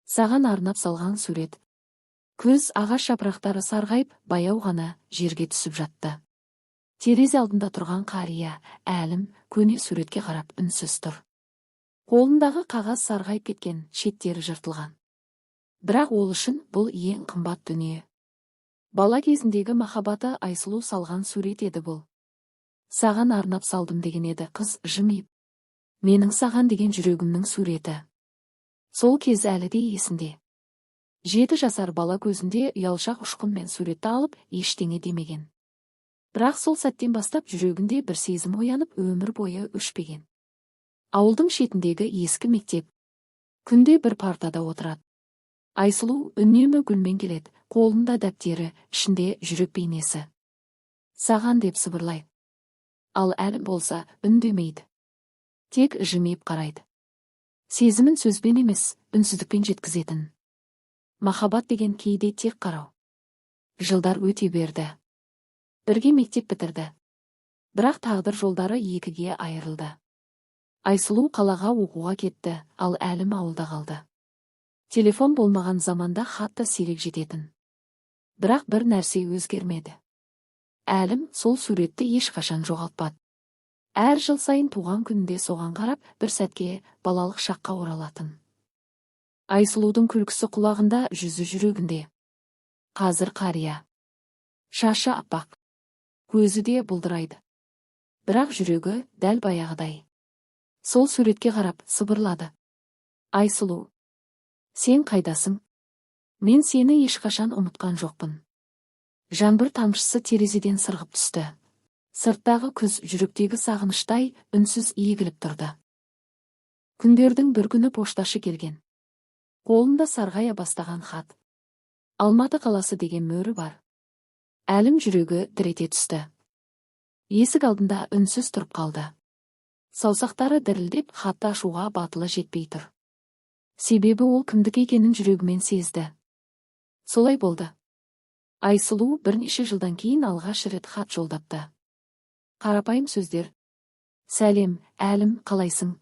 Саған арнап салған сурет. Күз, ағаш жапырақтары сарғайып, баяу ғана жерге түсіп жатты. Терезе алдында тұрған қария Әлім көне суретке қарап үнсіз тұр. Қолындағы қағаз сарғайып кеткен, шеттері жыртылған. Бірақ ол үшін бұл ең қымбат дүние. Бала кезіндегі махаббаты Айсұлу салған сурет еді бұл. «Саған арнап салдым», – деген еді қыз жымиып. «Менің саған деген жүрегімнің суреті». Сол кез әлі де есінде. 7 жасар бала көзінде ұялшақ ұшқынмен суретті алып, ештеңе демеген. Бірақ сол сәттен бастап жүрегінде бір сезім оянып, өмір бойы өшпеген. Ауылдың шетіндегі ескі мектеп. Күнде бір партада отырады. Айсұлу үнемі гүлмен келеді, қолында дәптері, ішінде жүрек бейнесі. «Саған», – деп сыбырлайды. Ал Әлім болса үндемейді. Тек жымиып қарайды. Сезімін сөзбен емес, үнсіздікпен жеткізетін. Махаббат деген кейде тек қарау. Жылдар өте берді. Бірге мектеп бітірді. Бірақ тағдыр жолдары екіге айырылды. Айсұлу қалаға оқуға кетті, ал Әлім ауылда қалды. Телефон болмаған заманда хат та сирек жететін. Бірақ бір нәрсе өзгермеді. Әлім сол суретті ешқашан жоғалтпады. Әр жыл сайын туған күнінде соған қарап, бір сәтке балалық шаққа оралатын. Айсұлудың күлкісі құлағында, жүзі жүрегінде. Қазір қария. Шашы аппақ. Көзі де бұлдырайды. Бірақ жүрегі дәл баяғыдай. Сол суретке қарап сыбырлады: «Айсұлу, сен қайдасың? Мен сені ешқашан ұмытқан жоқпын». Жаңбыр тамшысы терезеден сырғып түсті. Сырттағы күз жүректегі сағыныштай үнсіз егіліп тұрды. Күндердің бір күні пошташы келген. Қолында сарғая бастаған хат. «Алматы қаласы» деген мөрі бар. Әлім жүрегі дір ете түсті. Есік алдында үнсіз тұрып қалды. Саусақтары дірілдеп, хатты ашуға батылы жетпей тұр. Себебі ол кімдікі екенін жүрегімен сезді. Солай болды. Айсұлу бірнеше жылдан кейін алғаш рет хат жолдапты. Қарапайым сөздер. «Сәлем, Әлім, қалайсың?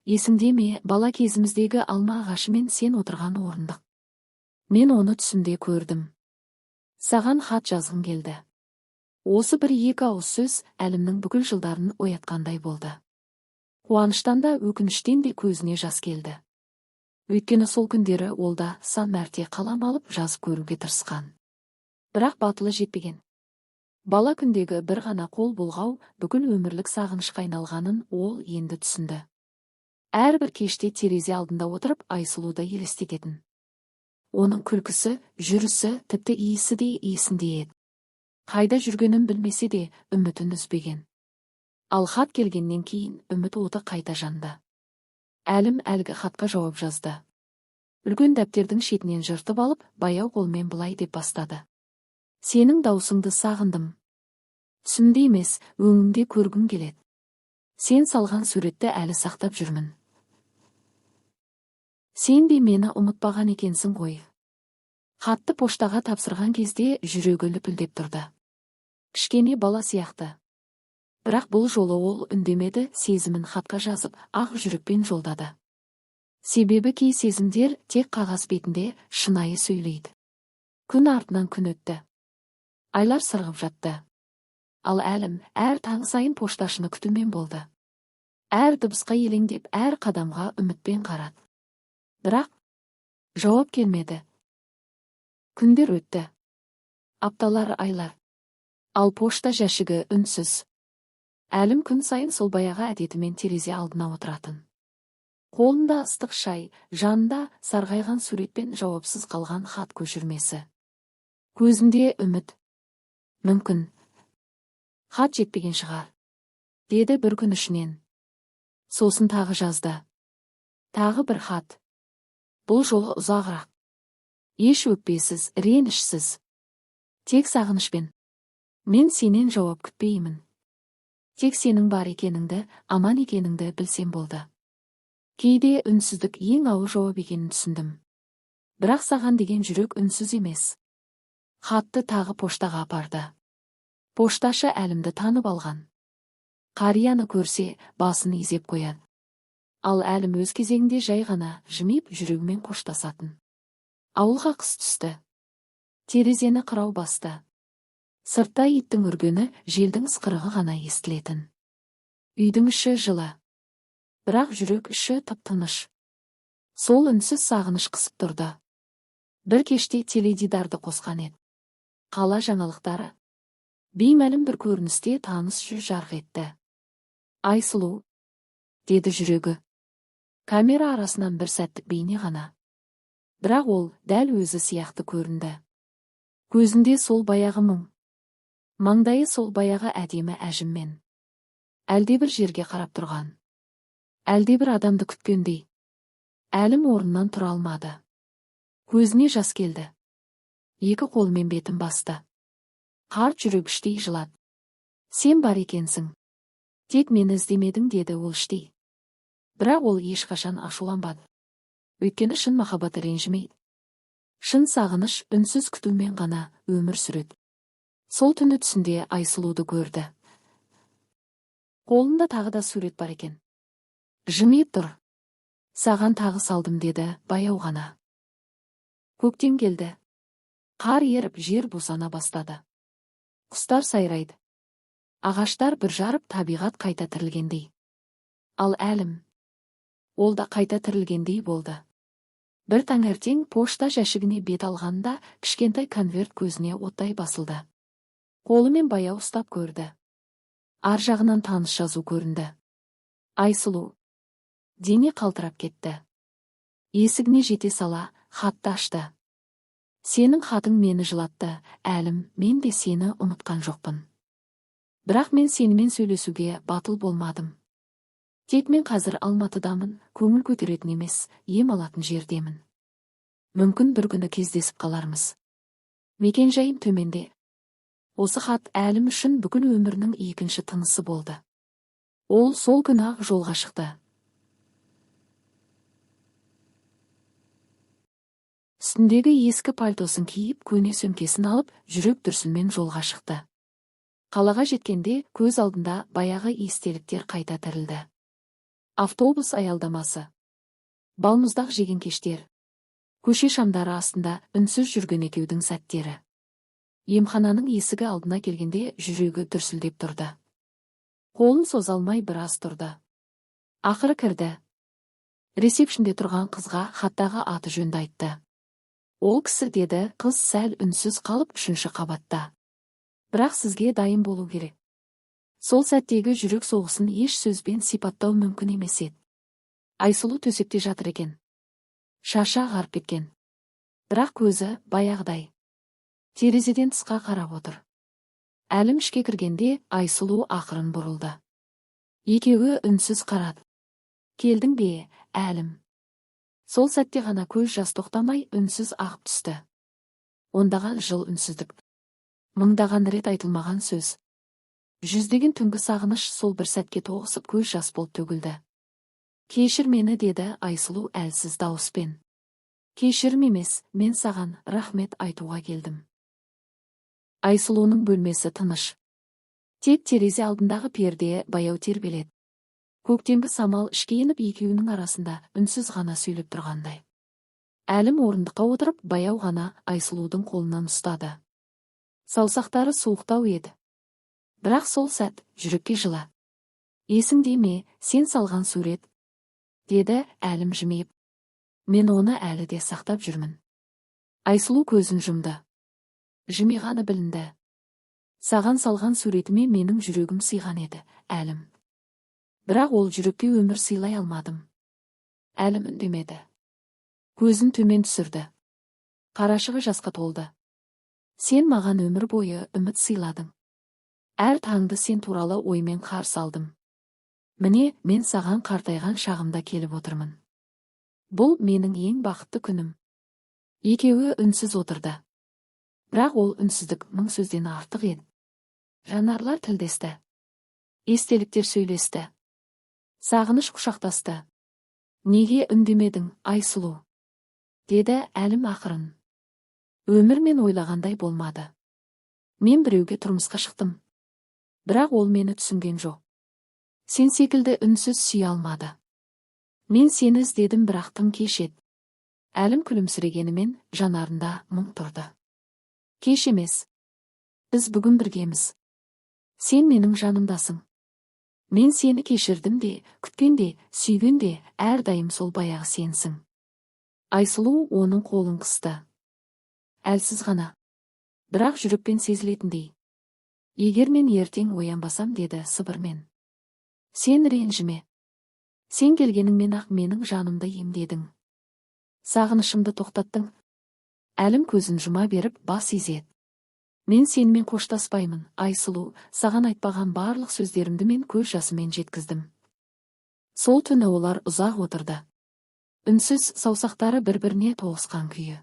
Есіңде ме, бала кезіміздегі алма ағашы мен сен отырған орындық? Мен оны түсімде көрдім. Саған хат жазғым келді». Осы бір екі ауыз сөз Әлімнің бүкіл жылдарын оятқандай болды. Қуаныштан да, өкініштен де көзіне жас келді. Өйткені сол күндері ол да сан мәрте қалам алып, жазып көруге тырысқан. Бірақ батылы жетпеген. Бала күндегі бір ғана қол бұлғау бүкіл өмірлік сағынышқа айналғанын ол енді түсінді. Әрбір кеште терезе алдында отырып, Айсұлуды елестететін. Оның күлкісі, жүрісі, тіпті иісі де есінде еді. Қайда жүргенін білмесе де, үмітін үзбеген. Ал хат келгеннен кейін үміт оты қайта жанды. Әлім әлгі хатқа жауап жазды. Үлкен дәптердің шетінен жыртып алып, баяу қолмен былай деп бастады: «Сенің даусыңды сағындым. Түсімде емес, өңімде көргім келеді. Сен салған суретті әлі сақтап жүрмін. Сен де мені ұмытпаған екенсің ғой». Хатты поштаға тапсырған кезде жүрегі лүпілдеп тұрды. Кішкене бала сияқты. Бірақ бұл жолы ол үндемеді, сезімін хатқа жазып, ақ жүрекпен жолдады. Себебі кей сезімдер тек қағаз бетінде шынайы сөйлейді. Күн артынан күн өтті. Айлар сырғып жатты. Ал Әлім әр таң сайын пошташыны күтумен болды. Әр дыбысқа елеңдеп, әр қадамға үмітпен қарады. Бірақ жауап келмеді. Күндер өтті. Апталар, айлар. Ал пошта жәшігі үнсіз. Әлім күн сайын сол баяғы әдетімен терезе алдына отыратын. Қолында ыстық шай, жанында сарғайған сурет пен жауапсыз қалған хат көшірмесі. Көзінде үміт. «Мүмкін, хат жетпеген шығар», – деді бір күн ішінен. Сосын тағы жазды. Тағы бір хат. Бұл жолы ұзағырақ. Еш өкпесіз, ренішсіз. Тек сағынышпен. «Мен сенен жауап күтпеймін. Тек сенің бар екеніңді, аман екеніңді білсем болды. Кейде үнсіздік ең ауыр жауап екенін түсіндім. Бірақ саған деген жүрек үнсіз емес». Хатты тағы поштаға апарды. Пошташы Әлімді танып алған. Қарияны көрсе, басын изеп қояды. Ал Әлім өз кезегінде жай ғана жымиып, жүрегімен қоштасатын. Ауылға қыс түсті. Терезені қырау басты. Сыртта иттің үргені, желдің ысқырығы ғана естілетін. Үйдің іші жылы. Бірақ жүрек іші тып-тыныш. Сол үнсіз сағыныш қысып тұрды. Бір кеште теледидарды қосқан еді. Қала жаңалықтары. Беймәлім бір көріністе таныс жүз жарқ етті. «Айсұлу», – деді жүрегі. Камера арасынан бір сәттік бейне ғана. Бірақ ол дәл өзі сияқты көрінді. Көзінде сол баяғы мұң. Маңдайы сол баяғы әдемі әжіммен. Әлдебір жерге қарап тұрған. Әлдебір адамды күткендей. Әлім орнынан тұра алмады. Көзіне жас келді. Екі қолымен бетін басты. Қарт жүрек іштей жылады. «Сен бар екенсің. Тек мені іздемедің», – деді ол іштей. Бірақ ол ешқашан ашуланбады. Өйткені шын махаббат ренжімейді. Шын сағыныш үнсіз күтумен ғана өмір сүреді. Сол түні түсінде Айсұлуды көрді. Қолында тағы да сурет бар екен. Жымиып тұр. «Саған тағы салдым», – деді баяу ғана. Көктем келді. Қар еріп, жер бусана бастады. Құстар сайрайды. Ағаштар бүр жарып, табиғат қайта тірілгендей. Ал Әлім, ол да қайта тірілгендей болды. Бір таңертең пошта жәшігіне бет алғанда, кішкентай конверт көзіне оттай басылды. Қолымен баяу ұстап көрді. Ар жағынан таныс жазу көрінді. Айсұлу. Дене қалтырап кетті. Есігіне жете сала, хатты ашты. «Сенің хатың мені жылатты, Әлім, мен де сені ұмытқан жоқпын. Бірақ мен сенімен сөйлесуге батыл болмадым. Тек мен қазір Алматыдамын, көңіл көтеретін емес, ем алатын жердемін. Мүмкін, бір күні кездесіп қалармыз. Мекен-жайым төменде». Осы хат Әлім үшін бүкіл өмірінің екінші тынысы болды. Ол сол күні ақ жолға шықты. Үстіндегі ескі пальтосын киіп, көне сөмкесін алып, жүрек дүрсілмен жолға шықты. Қалаға жеткенде көз алдында баяғы естеліктер қайта тірілді. Автобус аялдамасы. Балмұздақ жеген кештер. Көше шамдары астында үнсіз жүрген екеудің сәттері. Емхананың есігі алдына келгенде жүрегі дүрсілдеп тұрды. Қолын соза алмай біраз тұрды. Ақыры кірді. Ресепшнде тұрған қызға хаттағы аты жөнді айтты. «Ол кісі, – деді қыз сәл үнсіз қалып, – үшінші қабатта. Бірақ сізге дайын болу керек». Сол сәттегі жүрек соғысын еш сөзбен сипаттау мүмкін емес еді. Айсұлу төсекте жатыр екен. Шашы ағарып кеткен. Бірақ көзі баяғыдай. Терезеден тысқа қарап отыр. Әлім ішке кіргенде Айсұлу ақырын бұрылды. Екеуі үнсіз қарады. «Келдің бе, Әлім?» Сол сәтте ғана көз жас тоқтамай үнсіз ағып түсті. Ондаған жыл үнсіздік. Мыңдаған рет айтылмаған сөз. Жүздеген түнгі сағыныш сол бір сәтке тоғысып, көз жас болып төгілді. «Кешір мені», – деді Айсұлу әлсіз дауыспен. «Кешірім емес, мен саған рахмет айтуға келдім». Айсұлуның бөлмесі тыныш. Тек терезе алдындағы перде баяу тербеледі. Көктемгі самал ішке еніп, екеуінің арасында үнсіз ғана сөйлеп тұрғандай. Әлім орындыққа отырып, баяу ғана Айсұлудың қолынан ұстады. Саусақтары суықтау еді. Бірақ сол сәт жүрекке жылы. «Есіңде ме, сен салған сурет?» – деді Әлім жымиып. «Мен оны әлі де сақтап жүрмін». Айсұлу көзін жұмды. Жымиғаны білінді. «Саған салған суретіме менің жүрегім сыйған еді, Әлім. Бірақ ол жүрекке өмір сыйлай алмадым». Әлім үндемеді. Көзін төмен түсірді. Қарашығы жасқа толды. «Сен маған өмір бойы үміт сыйладың. Әр таңды сен туралы оймен қарсы алдым. Міне, мен саған қартайған шағымда келіп отырмын. Бұл менің ең бақытты күнім». Екеуі үнсіз отырды. Бірақ ол үнсіздік мың сөзден артық еді. Жанарлар тілдесті. Естеліктер сөйлесті. Сағыныш құшақтасты. «Неге үндемедің, Айсұлу?» – деді Әлім ақырын. «Өмір мен ойлағандай болмады. Мен біреуге тұрмысқа шықтым. Бірақ ол мені түсінген жоқ. Сен секілді үнсіз сүйе алмады». Мен сені іздедім, бірақ тым кеш еді. Әлім күлімсірегенімен, жанарында мұң тұрды. Кеш емес. Біз бүгін біргеміз. Сен менің жанымдасың. Мен сені кешірдім де, күткен де, сүйген де әрдайым сол баяғы сенсің. Айсұлу оның қолын қысты. Әлсіз ғана. Бірақ жүрекпен сезілетіндей. Егер мен ертең оянбасам, деді сыбырмен. Сен ренжіме. Сен келгеніңмен ақ менің жанымды емдедің. Сағынышымды тоқтаттың. Әлім көзін жұма беріп, бас изеді. Мен сенімен қоштаспаймын, Айсұлу, саған айтпаған барлық сөздерімді мен көз жасыммен жеткіздім. Сол түні олар ұзақ отырды. Үнсіз, саусақтары бір-біріне тоғысқан күйі.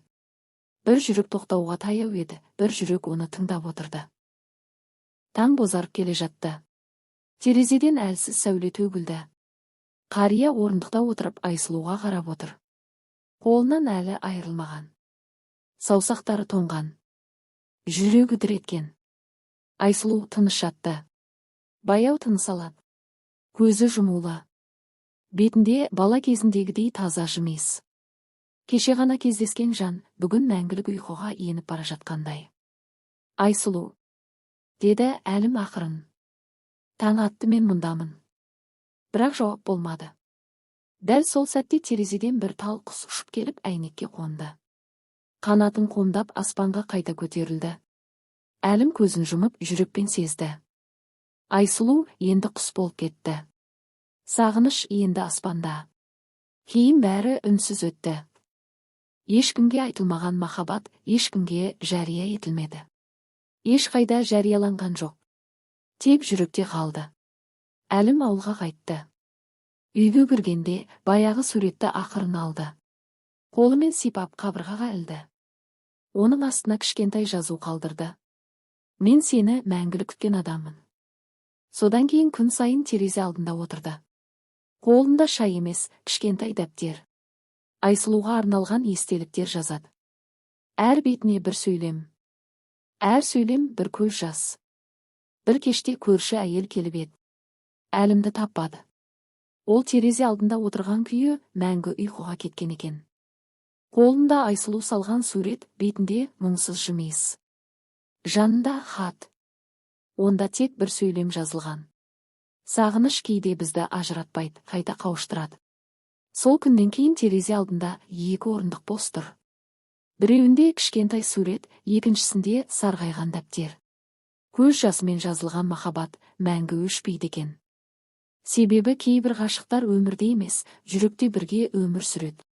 Бір жүрек тоқтауға таяу еді, бір жүрек оны тыңдап отырды. Таң бозарып келе жатты. Терезеден әлсіз сәуле төгілді. Қария орындықта отырып Айсұлуға қарап отыр. Қолынан әлі айырылмаған. Саусақтары тоңған. Жүрегі дір еткен. Айсұлу тыныш жатты. Баяу тыныс алады. Көзі жұмулы. Бетінде бала кезіндегідей таза жымиыс. Кеше ғана кездескен жан бүгін мәңгілік ұйқыға еніп бара жатқандай. Айсұлу, деді Әлім ақырын. Таң атты, мен мұндамын. Бірақ жауап болмады. Дәл сол сәтте терезеден бір тал құс ұшып келіп, әйнекке қонды. Қанатын қомдап, аспанға қайта көтерілді. Әлім көзін жұмып, жүрекпен сезді. Айсұлу енді құс болып кетті. Сағыныш енді аспанда. Кейін бәрі үнсіз өтті. Ешкімге айтылмаған махаббат ешкімге жария етілмеді. Ешқайда жарияланған жоқ. Тек жүректе қалды. Әлім ауылға қайтты. Үйге кіргенде баяғы суретті ақырын алды. Қолымен сипап, қабырғаға ілді. Оның астына кішкентай жазу қалдырды. Мен сені мәңгілік күткен адаммын. Содан кейін күн сайын терезе алдында отырды. Қолында шай емес, кішкентай дәптер. Айсұлуға арналған естеліктер жазады. Әр бетіне бір сөйлем. Әр сөйлем бір көз жас. Бір кеште көрші әйел келіп еді. Әлімді таппады. Ол терезе алдында отырған күйі мәңгі ұйқыға кеткен екен. Қолында Айсұлу салған сурет, бетінде мұңсыз жымиыс. Жанында хат. Онда тек бір сөйлем жазылған. Сағыныш кейде бізді ажыратпайды, қайта қауыштырады. Сол күннен кейін терезе алдында екі орындық бос тұр. Біреуінде кішкентай сурет, екіншісінде сарғайған дәптер. Көз жасымен жазылған махаббат мәңгі өшпейді екен. Себебі кейбір ғашықтар өмірде емес, жүректе бірге өмір сүреді.